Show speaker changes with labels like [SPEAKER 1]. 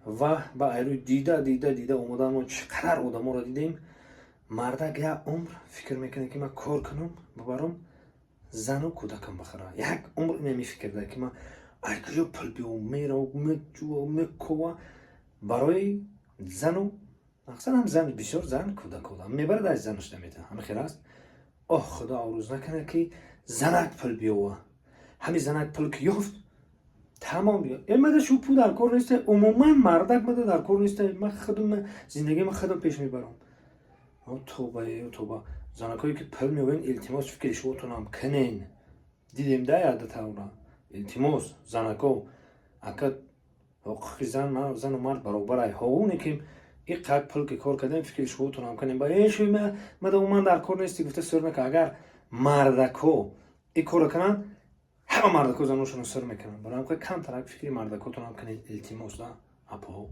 [SPEAKER 1] Ва ба айрӯи дида, дида, дида омодан, мо чӣ қадар одаморо дидем. Мардак як умр фикр мекунад, ки ман кор кунам, бибарам, зану кӯдакам бихӯра. Як умр ина мефикрда, ки ман ай куҷо пул биём, мерав, меҷӯва, мекова барои зану, мақсад ҳам зан, бисёр зан, кӯдак одам мебарад, аз занаш наметавонад. Ҳама хел аст. Оҳ, Худо орӯз накунад, ки занак пул биёва. Ҳамин занак пул ки ёфт, тамом. Э, мада шу пул дар кор неста, умуман мардак мада дар кор неста, ман худам зиндагима худам пеш мебарам. Тоба, тоба! Занакое ки пул меёвен, илтимос, фикри шумотонам кунен. Дидем да яда тавра. Илтимос, занако, ака, ҳуқуқи зан, зану мард баробарай. Ҳовуне ки иқак пул ки кор кардем, фикри шумотонам кунем. Ба э шуй мада умуман дар кор нести гуфта сир нака. Агар мардако и корро кунанд, ҳама мардако заношонро сир мекунанд. Барои ҳам камтарак фикри мардакотонам кунед, илтимос, да, апоҳо.